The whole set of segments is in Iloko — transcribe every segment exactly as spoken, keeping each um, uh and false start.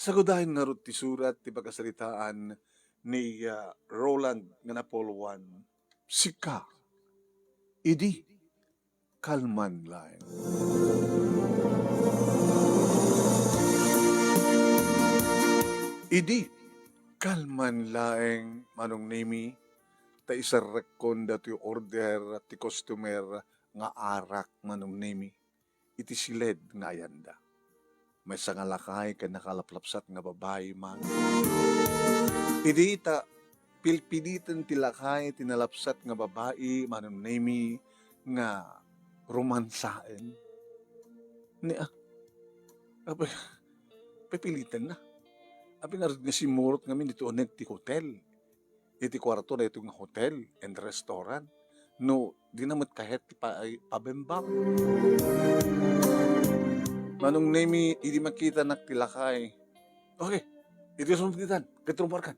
Sagudayen ngarud ti surat ti pakasaritaan ni, ah, Roland nga napulwan, "Sika, idi kalman laeng." Idi kalman laeng, Manong Nemi, ta iserrekkon datoy order ti customer nga arak, Manong Nemi, iti siled nga ayanda. Maysa nga lakay ken nakalaplapsat nga babai man. Idi ta pilpiliten ti lakay ti nalapsat nga babai, Manong Nemi, nga romansaen. Ni, ah, apay, pipiliten na. Apay ngarud nga simmurot ngamin ditoy uneg ti hotel. Iti kuarto daytoy nga hotel and restaurant. No, dina met kayat ti pa-, ay, pabembang. Manong Nemi, idi makitanak ti lakay. Okay, idi sumagditan, ket rummuarkan.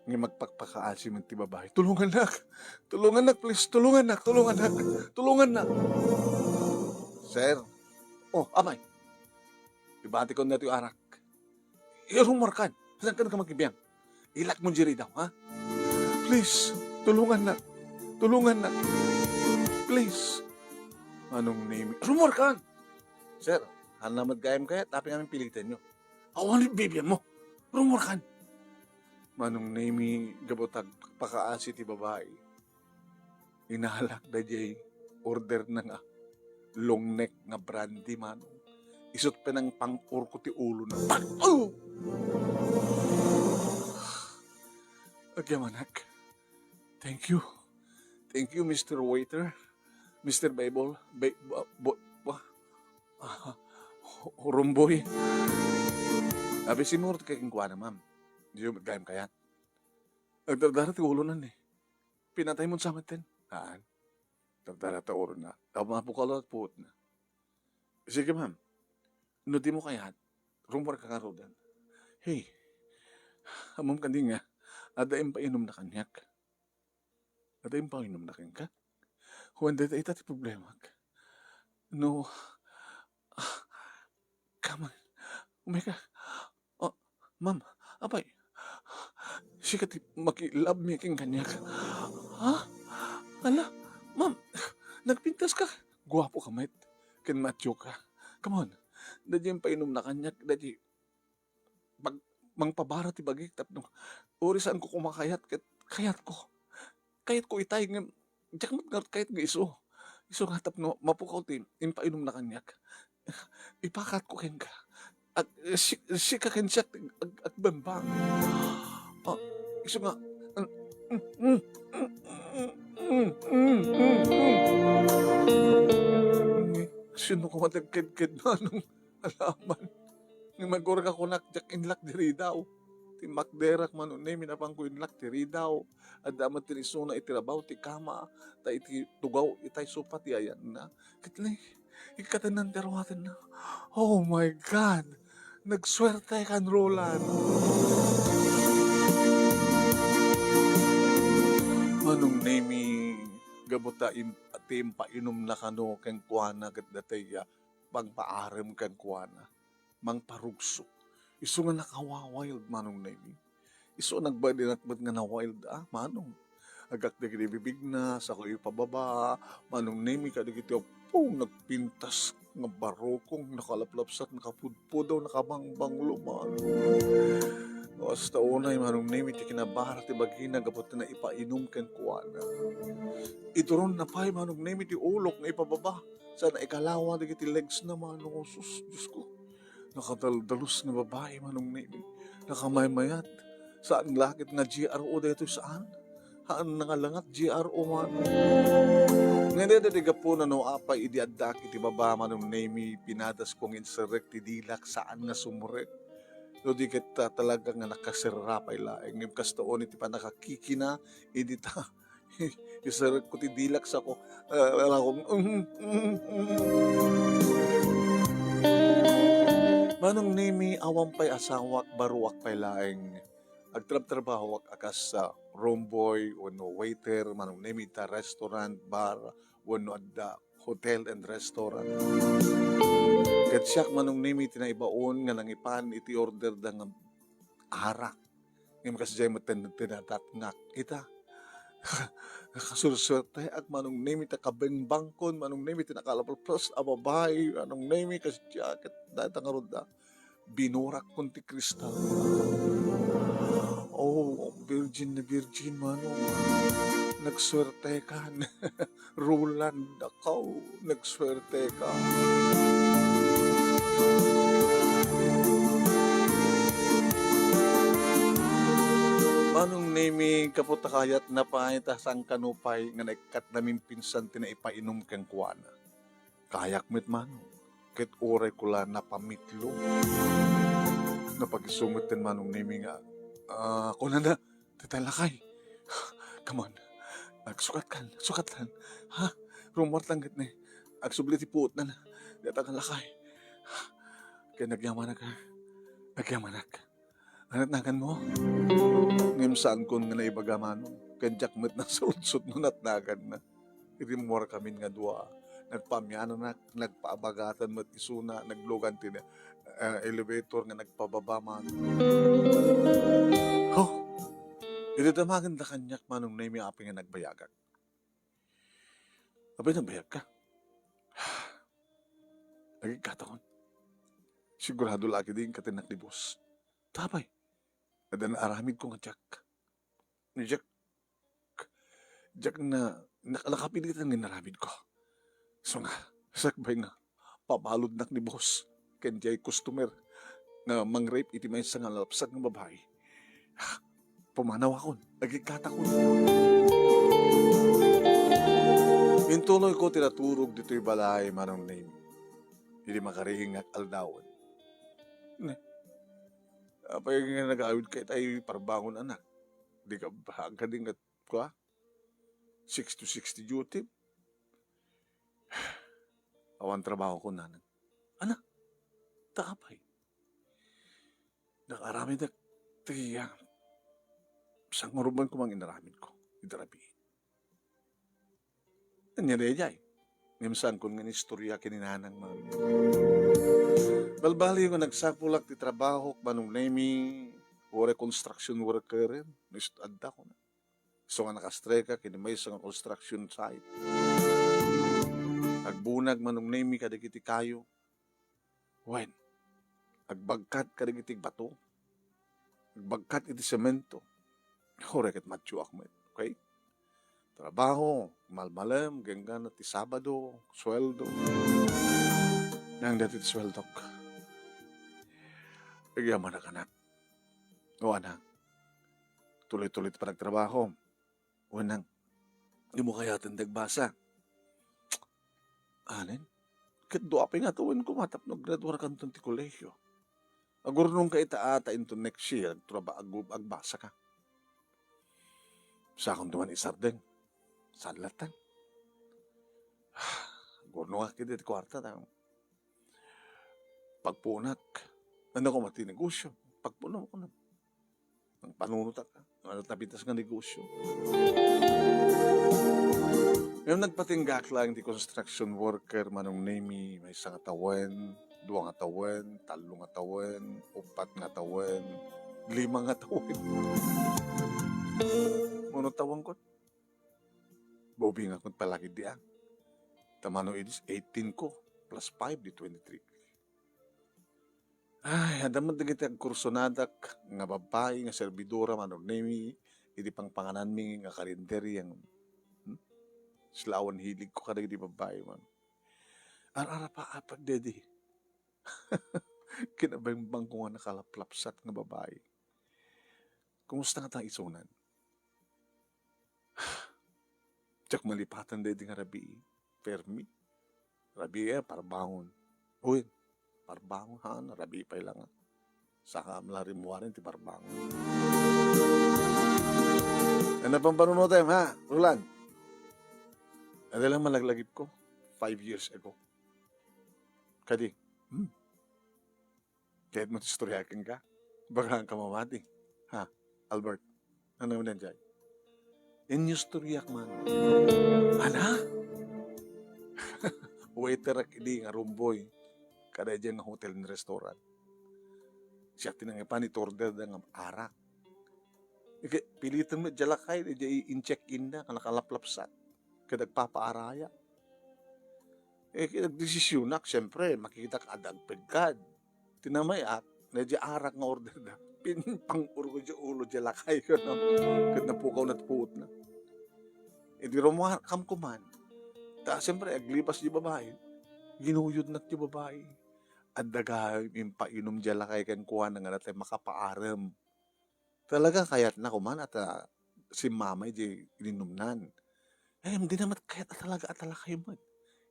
Ngem agpakpakaasi met ti babai. "Tulungannak! Tulungannak, please! Tulungannak! Tulungannak! Tulungannak!" "Sir." "Oh, apay?" "Ibatikon daytoy arak." "Irummuarkan. Saankan ka makibiang? Ilakmo diay ridaw, ha? Please, tulungannak. Tulungannak. Please." Manong Nemi, "Rummuarkan!" "Sir, haan met gayam kayat, apay ngamin pilitenyo?" "Awan, bibiangmo. Rummuarkan." Manong Nemi, gapu ta agpakaasi ti babai, inalak daydiay orderna nga long neck nga brandy, Manong. Isut' pay nangpangpurko ti ulona. Pag-, oh! Agyamanak. "Thank you. Thank you, Mister Waiter. Mister Bible. Ba-, ba-, bo-, ba-, ah, Romboy." Apay simmurot ka kenkuana, ma'am. Diyo met gayam kayat. Agdardara ti ulona ni. Pinatay mo sa metten. Haan. Dardara ta ulona. Awan mapukaw laeng puotna. Sige, ma'am. No dimo kayat, rummuarka ngaruden. Hey, ammom kadi nga, adda impainumna kaniak. Adda impainumna kenka? Wen, dayta ita ti problemak. No, ah, kaman, umay ka. Oh, ma'am, apay, sika ti maki-love making kaniak. Ha? Ala, ma'am, nagpintas ka? Guapo ka met. Ken macho ka. Come on. Daydiay impainumna kaniak, daydiay pag-, mangpabara ti bagik tapno uray saanko kumakayat ket kayatko. Kayatko itay ngem diak met ngarud kayat nga isu. Isu nga tapno mapukaw ti impainumna kaniak. Ipakatko kenka. Ag-, si-, sika ken siak ti ag-, agbembang. Ah, isu nga, sino ko matagkedked, Manong? Alaman. Ngem agurek a kunak, diak inlak ti ridaw. Timmakderak, Manong Nemi, napanko inlak ti ridaw. Adda met ti isuna iti rabaw ti kama, ta iti tugaw itay sofa ti ayanna. Ket ni, ikkatenna ti aruatenna. Oh my God! Nagsuertekan, Roland! Manong Nemi, gapu ta im-, ti impainumna kano kenkuana ket dayta pagpaarem kenkuana. Mangparugso. Isu nga nakawa-wild, Manong Nemi. Isu a nagbalin met nga na-wild, ah, Manong. Aggak dagiti bibigna, sako ipababa, Manong Nemi, kadagiti appo, nagpintas nga barukong, nakalaplapsat, nakapudpudaw, nakabangbanglo, Manong. Basta unay, Manong Nemi, ti kinabara ti bagina gapu ta naipainum kenkuana. Ituronna pay, Manong Nemi, ti ulok nga ipababa. Saan a ikalawa dagiti legs na, Manong. Sus, Diosko. Nakadaldalus nga babai, Manong Nemi. Nakamaymayat. Saan la ket nga G R O daytoy, saan? Haan nga langat, G R O, Manong. Ngem daytoy ti gapuna no apay idi addak iti baba, Manong Nemi, pinadasko nga inserrek ti dilak, saan nga sumrek. No di ket, ah, talaga nga nakaserra pay laeng. Ngem kasta unay ti pannakakikina, idi ta Iserrekko ti dilak, sako, ah, wala akong, Manong Nemi, awan pay asawak, baruak pay laeng. Agtrabtrabahoak a kas, ah, room boy wenno waiter, Manong Nemi, ta restaurant, bar, wenno adda hotel and restaurant. Ket siak, Manong Nemi, ti naibaon nga nangipan iti order da nga arak. Ngem kasdiay met ti nadatngak. Ita, nakasursuerteak, Manong Nemi, ta kabengbangkon, Manong Nemi, ti nakalaplaplas a babai, Manong Nemi, kasdiay ket dayta ngarud da. Binurakkon ti kristal. Oh, virgin na virgin, Manong. Nagsuertekan. Roland, dakaw, nagsuerteka. Manong Nemi, gapu ta kayatna pay, ta saan kano pay nga naikkat namin pinsan ti naipainom kenkuana. Kayak met, Manong, ket urayko la napamitlo. Napagisunget ten Manong Nemi nga, ah, kunana, "Dayta lakay. Come on. Agsukatkan, sukatkan. Ha? Rummuartan ket ni. Agsubli ti puotna. Dayta nga lakay." Ket nagyamanak, ha? Nagyamanak. Natnaganmo? Ngem saankon nga naibaga, Manong. Ken diak met nasaudsot no natnaganna. Rimmuarkamin nga dua. Nagpaamiananak, nagpaabagatan met isuna, naglugan ti, ah, elevator nga nagpababa, Manong. Ho! Idi damagenda kaniak, Manong Nemi, apay nga nagbayagak. Apay, nagbayagka? Agikkatakon. Sigurado la ketdi nga inkatennak ni boss. Ta apay? Adda naaramidko nga diak. Diak, diak na, nak-, nakapilitan nga inaramidko. So nga, sakbay nga, pabaludnak ni boss ken diay customer nga mang-rape iti maysa nga nalapsat nga babai. Pumanawakon, agikkatakon. Intuloyko ti naturog ditoy balay, Manong Nemi. Idi makariingak aldawen. Ne, apay nga nagawidka itay parbangon, anak? Dika ba kadi nga, kua? Six to six ti duty? Awan trabaho ko, nanang. Ana, ta apay? Nakaaramidek ti, ah, sangaruben ko mang inaramidko iti rabii. Ania daydiay? Ngem saankon nga inistorya ken ni nanang, Mami. Balbaliw nga nagsapulak ti trabahok, Manong Nemi, uray construction worker, no isu adda ko na. So nga nakastreka ken maysa nga construction site. Agbunag, Manong Nemi, kadagiti kayo. Wen, agbagkat kadagiti bato. Agbagkat iti semento. Uray ket matioak met, okay? Trabaho, malmalem, genggana ti Sabado, sueldo. Nang dati ti sueldok. Agyamanak, anak. O, anak, tuloy-tuloy ti panagtrabaho. Wenno, dimo kayaten ti agbasa? Anen? Ket dua pay nga tawenko tapno aggraduarkanton ti kolehio. Agurnongka ita a ta inton next year, agtraba-, ag-, agbasaka. Sakon duman isardeng. Saan latta? Agurnongak iti kuarta ta pagpuonak. Ania koma ti negosio? Pagpuno ko na. Nang panunotak, ano ta pintas nga negosio? Ngem nagpatinggak laeng ti construction worker, Manong Nemi, maysa nga tawen, dua nga tawen, tallo nga tawen, uppat nga tawen, lima nga tawen. Mano tawen ko? Baubingak met pay la ketdi, a. Ta mano idi eighteen ko, plus five di twenty-three. Ay, adda met dagiti agkursonadak nga babbai nga servidora, Manong Nemi, idi pangpangananmi nga karinderya, hmm? Sila awan hilig ko kadagiti babbai, man. Ar-arapaapag dedi. Kinabengbang ko nga nakalaplapsat nga babai. Kumusta nga ta isunan? Diak malipatan daydi nga rabii. Permi. Rabii, eh, parbangon. Uy, parbangon, ha? Rabii pay la nga. Saka amla rimmuaren ti parbangon. Ano pang panunotem, ha, Roland? Ano lang malaglagip ko? Five years ago. Kadi, hmm. Kayat mo ti istorya kenka? Baga ka mamati. Ha, Albert? Ano man yan, Jay? Inyustoryak man. Ana? Waiter ak idi nga rumboy. kada idiay nga hotel and restaurant. Siak ti nangipan iti order da nga arak. Ket piliten met diay lakay, idiay in-check-in da, nga nakalaplapsat. Ket agpapaaraya. Eh, ket agdesisionak, siyempre, makitak adda agpegkad. Tinamay-ak, na diay arak nga order da. Pinpang-urko diay ulo diay lakay ko, no? Ket napukawna ti puotna. Idi rumuar-, kam kuman. Ta, siyempre, aglibas diay babai. Ginuyodnak diay babai. Adda gayam impainom diay lakay kenkuana nga natay makapaarem. Talaga, kayatna kuman a ta simmamay diay ininumnan. Ngem, dina met kayat a talaga a talakay met.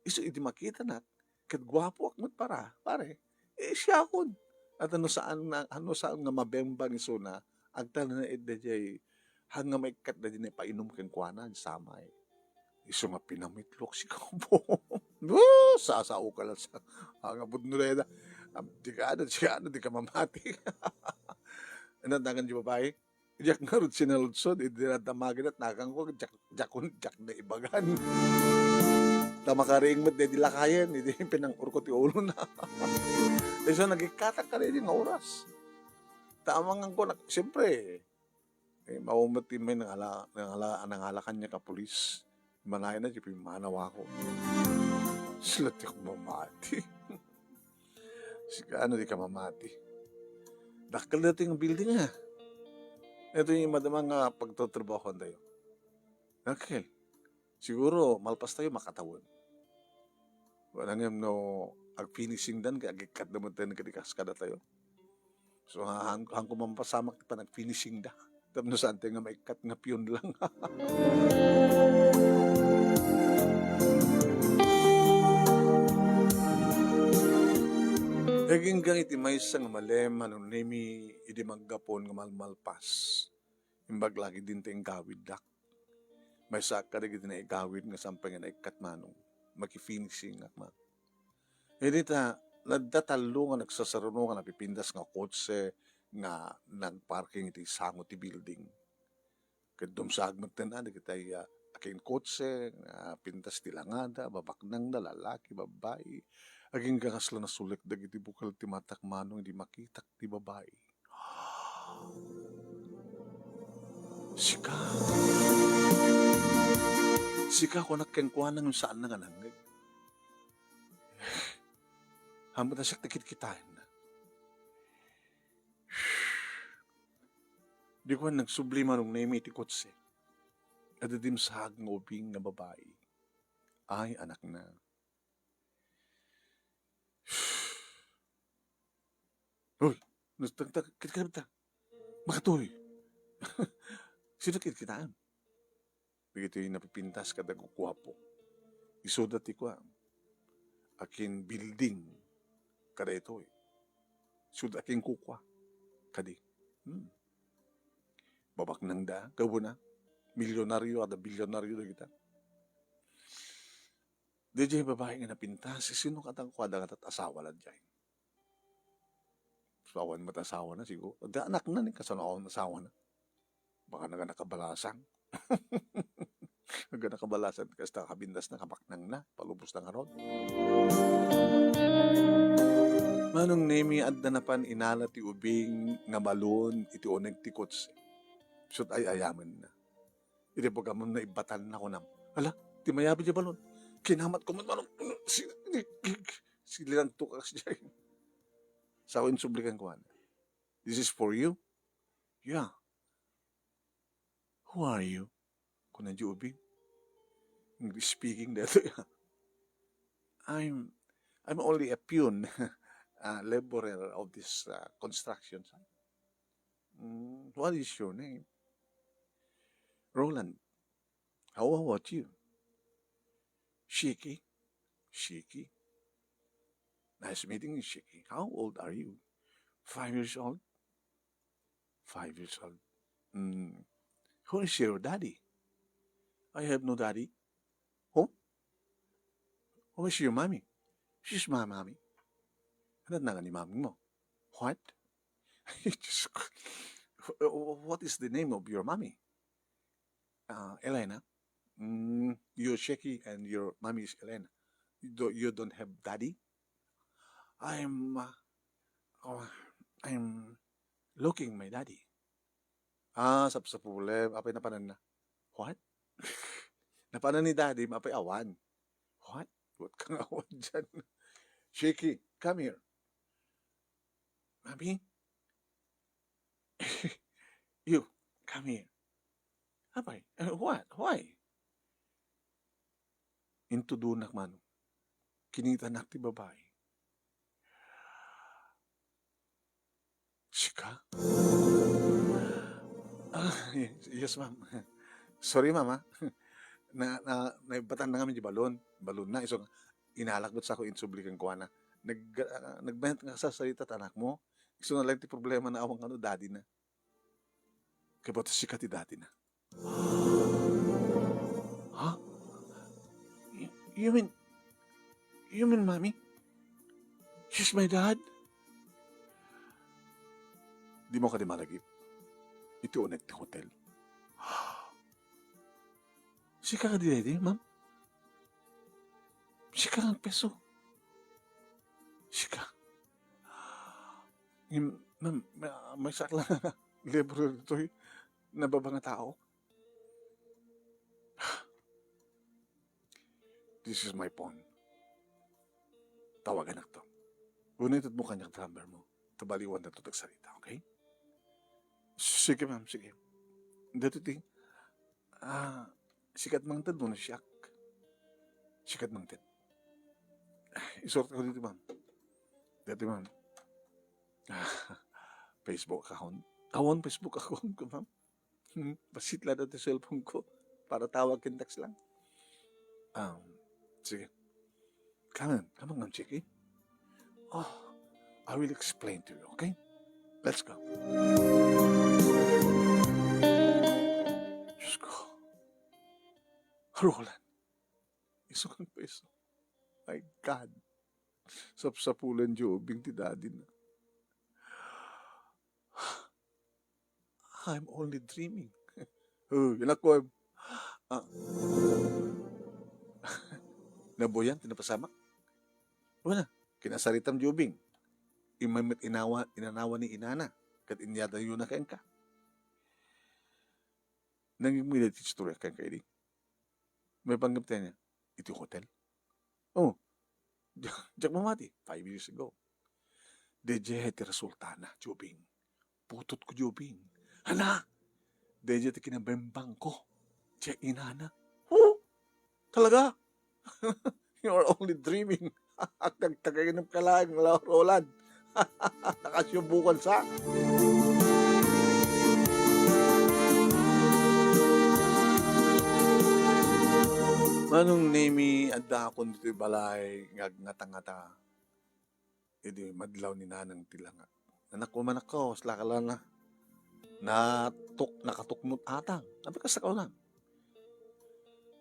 Isu idi makitanak, ket guapoak met para, pare. Eh, siakon. Ket no saan na, no saan nga mabembang isuna, agtalna ida diay, haan nga maikkat da diay painom kenkuana, samay. Isu nga pinamitlok si Kapo. Woo! Sasao ka lang sa, ah, nga budno na yan, ah. Ah, di ka ano, di ka ano, di ka mamati. Ano, tangan di babae? Diak ngarud sinaludsod, idi nadamagen at nakangko, diak, diak, diak na ibagan. Ta makariing met, di lakayen, idi pinang-urko ti ulona. Isu, nagikkatak ka na idi nga oras. Ta amangan ko, nak-, siyempre, eh, maumet ti may nangala-, nangala-, nangalakan niya ka pulis. Manay na, di pimmanawako. Sila ti mamati. Sika, ano, di ka mamati? Dakkel dati nga building, ah. Ito yung madama nga pagtatrabahoan tayo. Dakkel. Siguro, malpas tayo, makatawen. Wala ngem no, ag-finishing dan, kaya agikkat naman tayo, nagkadikas kada tayo. So, ha-, han-, han ko mapasamak ti panag-finishing da. Tapno saan tayo nga maikkat nga piyon lang. Agingga iti maysa nga malem, Manong Nemi, idi maggapon nga malmalpas. Imbag lagi din ti inggawiddak. Maysaak kadagiti naigawid nga sampay nga naikkat, Manong. Maki-finishing ak, Manong. Idi ta, nadda tallo nga nagsasaruno nga napipintas nga kotse nga nagparking iti sango ti building. Ket dumsaag metten a dagiti, ah, akin kotse, ah, pintas ti langada, babaknangda, lalaki, babbai. Agingga kasla nasulik dagiti bukal ti matak, Manong, idi makitak ti babai. Sika. Sika, kunak kenkuana ngem saanna nga nangngeg. Haanmo ta siak ti kitkitaenna. Di kuan, nagsubli, Manong Nemi, iti kotse. Adda dimsaag nga ubing nga babai. Ay, anakna. Hoy, nagtagtag, kitkita. Makatoy. Sino kitkitaem? Dagitoy napipintas kada guguapo. Isuda ti kua, akin building kada itoy. Isuda akin kukua. Kadi. Hmm. Babaknangda, gawena. Milyonaryo, ada bilyonaryo da kita. Diay babai nga napintas, sino katang kuada nga tat asawa la diay? So, awan met asawana, siguro. Di anakna ni, kasano awan asawana? Baka naganakabalasang. Naganakabalasang, kasta kabindas na, kabaknang na, palubos na nga ron. Manong Nemi, adda napan inala ti ubing nga balon iti uneg ti kotse. Sut ay ayamen na. Iti pagkamam na ibatanna, kunam. Ala, ti mayabi ti balon. Kinamat ko man, Manong, si, si, si Linanto ka siya. Sa insublikan ko, "This is for you?" "Yeah." "Who are you?" Kuna di ubing. English speaking dito, yeah. "I'm, I'm only a peon, a laborer of this, uh, construction site." "Mm, what is your name?" "Roland." "How about you?" "Shiki." "Shiki." "Nice meeting you, Shiki. How old are you?" "Five years old." "Five years old. Mm, who is your daddy?" "I have no daddy." "Who?" "Who is your mommy?" "She's my mommy." "Ano nga ni mommy mo?" "What?" Diyos ko. "Wh-, wh-, what is the name of your mommy?" "Uh, Elena." "Mm, you're Shiki and your mommy is Elena. You don't, you don't have daddy?" I'm, uh, oh, I'm looking my daddy." "Ah, sapsapulem. Apay napananna?" "What?" "Napanan ni daddy, apay awan?" "What? What kang awan dyan?" "Shiki, come here." "Mommy?" "You, come here." "Apay? Uh, what? Why?" Intudonak, Manong. Kinitanak ti babai. "Sika?" "Ah, yes, yes, ma'am. Sorry, ma'am, ah. Na, na, naibatan na ngamin di balon. Balon na, iso nga, inalak met sa ako insubli kenkuana. Nag, ah, nagbayat nga sa sarita ti anakmo. Iso na lang ti problema na awan kano daddy na." "Kayat ta sika ti daddy na." "Huh? Y-, you mean, you mean, Mommy? She's my dad?" "Dimo kadi malagip iti uneg ti hotel?" "Sika kadi daydi, ma'am? Sika nga agpeso? Sika?" "Ngem, ma'am, ma-, maysaak lang a libro ditoy nababa nga tao." "This is my phone. Tawaganakto. Unay itedmo kaniak ti number mo. Ta baliwantato ti agsarita, okay?" "Sige, ma'am, sige. Daytoy ti, ah, sika ti mangted wenno siak?" "Sika ti mangted." "Isuratko ditoy, ma'am. Daytoy, ma'am. Ah, Facebook account. Awan Facebook account ko, ma'am. Hmm, bassit lang daytoy cellphone ko. Para tawag ken text lang." "Um, sige. Come on, come on, Chiki. Oh, I will explain to you, okay? Let's go." Diyos ko. Roland. Isu nga agpeso. My God. Sapsapulan ti ubing ti daddy na. I'm only dreaming. Oh, yun ako. Ah. Nabuyan ti napasamak. Wala. Kinasaritam ti ubing. Immay met inawa, inanawa ni inana. Ket inyadayo na kenka. Nangigmida ti istorya kenka idi. May panggap tayo niya. Iti hotel. Oh, diak mamati, five years ago. Daydiay ti resultana, Jubing. Putotko, Jubing. Hala! Daydiay ti kinabembangko. Diay inana. Oh, talaga? You are only dreaming. Agtagtagainep ka laeng, Roland. Nakasubokan sa. Manong Nemi, addaakon ditoy balay nga agngatangata. Idi madlaw ni Nanang ti langak. Anak ko, manakko, sla ka lang na. Natuk-, nakatuknot atang. Sabi ka sa kaunan.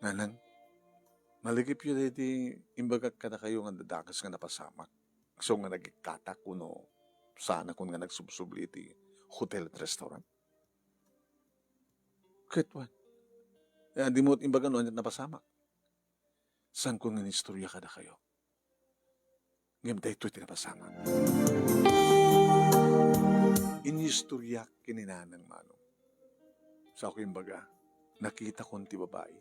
Nanang, malagipyo daydi imbagak kadakayo nga dakes nga napasamak. So nga nagikkatak kuno saanakon nga nagsubsubli iti hotel at restaurant. Ket wen, eh, dimo imbaga no aniat napasamak. Saankon nga inistorya kadakayo. Ngem daytoy ti napasamak. Inistoryak ken ni Nanang Manong. Saanko imbaga, nakitakon ti babai.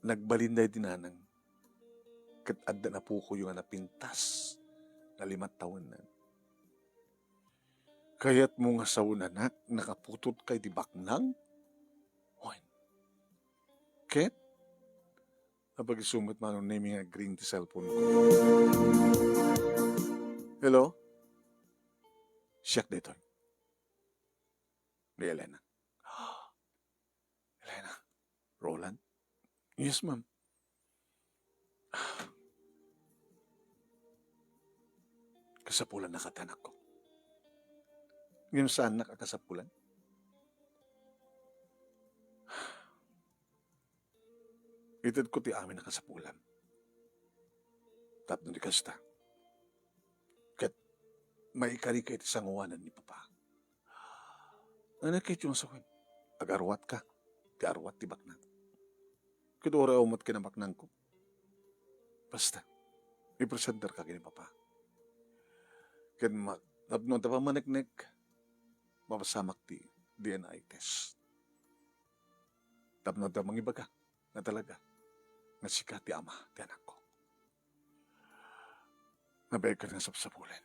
Nagbalin daydi Nanang. Ket adda napukoyo nga napintas nga lima tawennan. Kayatmo nga sawen, anak, nakaputotka iti baknang? Wen. Ket? Apag-isu met Manong Nemi nga agring ti cellphone ko. Hello? Siak daytoy. Ni Elena. Elena? Roland? Yes, ma'am. Kasapulan na kata, anakko. Ngem saannak a kasapulan? Itedko ti amin a kasapulan. Tapno di kasta, ket maikarika iti sanguanan ni Papa. Ania ketdi nga sawen? Agarwatka ti arwat ti baknang. Ket uray awan met kinabaknangko. Basta, ipresentarka ken ni Papa. Ken ma-, tapno adda pammaneknek, mapasamak ti D N A test. Tapno adda mangibaga nga talaga nga sika ti ama ti anakko. Nabayagka nga sapsapulen.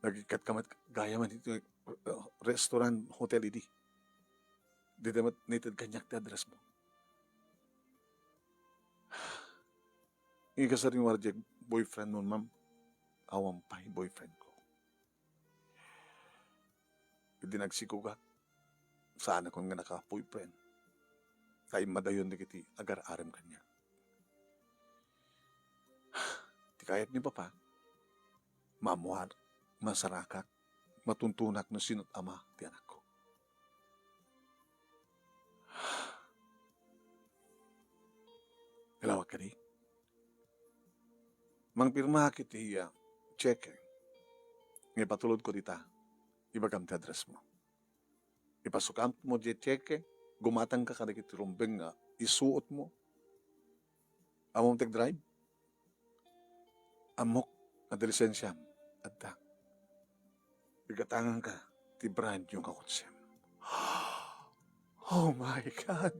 Nagikkatka met gayamen iti, uh, restaurant, hotel idi. Dita met naited kaniak ti address mo. Ikasar nga wardiak boyfriend mo, ma'am. Awan pay boyfriend ko. Idi nagsikogak, saanakon nga naka-boyfriend. Ta immadayon dagiti agar-arem kaniak. Ti kayat ni Papa, maammuak, masarakak, matuntunak no sino't ama ti anakko. Nalawag kadi? Mangpirmaak iti, ah, cheque nga ipatulodko dita. Ibagam ti address mo. Ipasukam mo diay cheque, gumatangka kadagiti rumbeng nga isuot mo. Ammom ti agdrive? Ammok, adda lisensiam. Adda. Igatanganka ti brand new nga kotsem. Oh my God!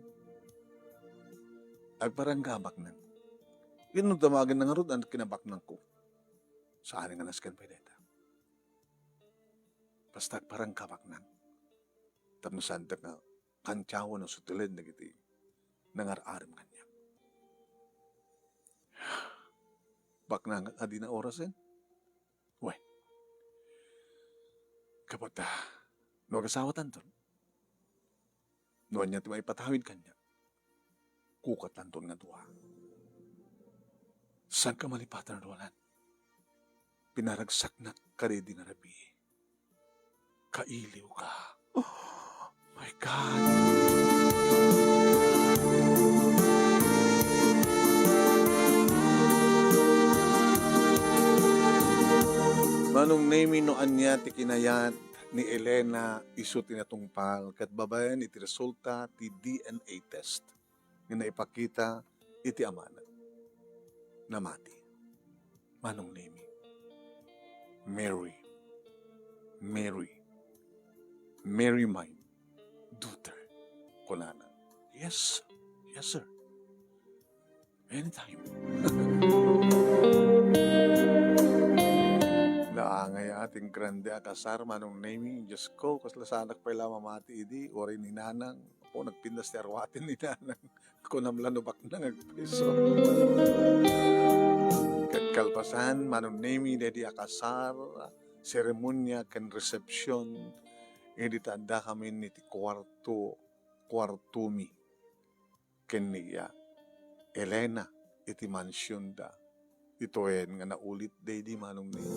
Agparangga a baknang. Inno damagen na ngarud a kinabaknangko. Saan nga nasken pay dayta. Basta agparangga a baknang. Tapno saandak nga kantiawen no sutelen dagiti nangar-arem kaniak. Baknang a dina orasen? Wen, kapata, no agasawatanton, no ania ti maipatawid kaniak, kukatanton nga dua. Saanka malipatan a duanan. Pinaragsaknak kadaydi nga rabii. Kailiwka. Oh my God. Manong Nemy, no ania ti kinayat ni Elena isu ti natungpal ket babaen iti resulta ti D N A test nga naipakita iti amana. Namati. Manong Nemy. "Mary, Mary, Mary mine, daughter," kunana. "Yes, yes, sir. Anytime." Naangay a ti grande a kasar, Manong Nemy. Diyos ko, kasla saanak pay la mamati idi, uray ni Nanang. Apo, nagpintas ti arwaten ni Nanang. Kunam la no baknang agpriso. Ket kalpasan, Manong Nemy, daydi a kasar, seremonia ken resepsion, idi ta addakamin iti kuarto, kuartomi ken ni Elena iti mansionda. Itoyen nga naulit daydi, Manong Nemy.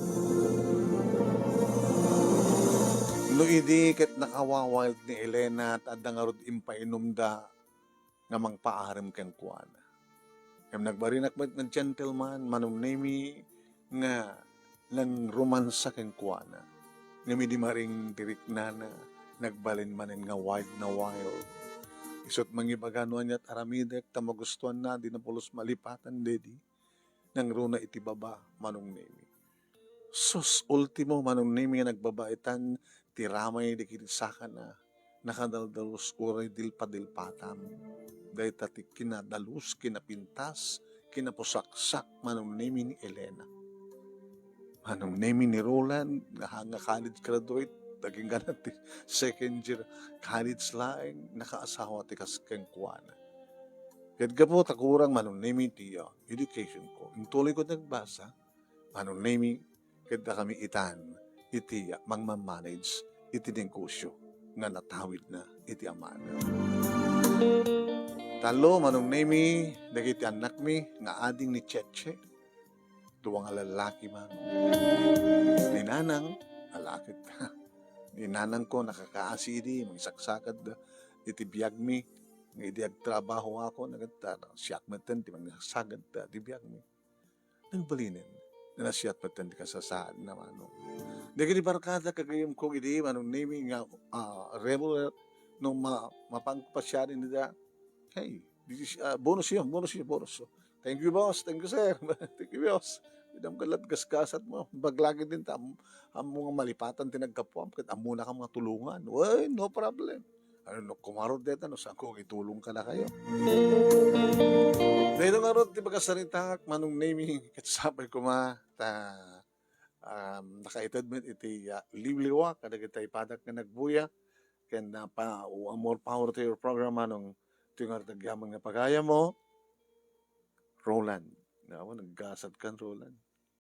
No idi ket nakawawild ni Elena, ta adda ngarud impainumda nga mangpaarem kenkuana. Ngem nagbarinak met nga gentleman, Manong Nemy, nga nangromansa kenkuana. Ngem idi maring ti riknana, nagbalin manen nga wild na wild. Isu't mangibaga no ania't aramidek ta magustoanna, dina pulos malipatan daydi. Nangruna iti baba, Manong Nemy. Sus, ultimo, Manong Nemy, nga nagbaba itan ti ramay dagiti sakana, nakadaldalus uray dilpadilpatam. Dayta ti kinadalus, kinapintas, kinapusaksak, Manong Nemy, ni Elena. Manong Nemy, ni Roland, nga, nga college graduate, nagingga ti second year college laeng, nakaasawa ti kas kenkuana. Ket gapu ta kurang, Manong Nemy, ti, ah, education ko, intuloy ko nagbasa, Manong Nemy, ket dakami itan iti mangmamanage iti negosyo nga natawidna iti amana. Tallo, Manong Nemy, dagiti annakmi nga ading ni Cheche, dua nga lallaki, Manong. Ni Nanang, lallaki. Ni Nanangko, nakakaasi idi, mangisaksakad iti biagmi, nga idi agtrabaho ako, nagad-, siak metten ti mangisaksakad iti biagmi. Nagbalinen, nasiat metten ti kasasaadna, Manong. Dagiti barkada gagayyemko idi, Manong Nemy, nga, ah, regular, no ma-, mapanko pasiarin ida, hey, this is, ah, bonus yun, bonus yun, bonus. Thank you, boss. Thank you, sir. Thank you, boss. Dam ka lat gasgasat mo. Baglagi din ta, am-, ammo nga malipatan ti naggapuam, ket ammona ka nga tulongan. Well, no problem. Ano, no, kumarod deta, no, saan ko itulong ka na kayo? Dahil nga rod, ti bagasarita, Manong Nemi, ket sapay kuma, ta, um, nakaited met iti, ah, liwliwa, kadagiti padak nga nagbuya, ken, ah, pa, more power to your program, Manong, ti nga agyaman nga pagayam mo, Roland. Nga, naggasat kan, Roland.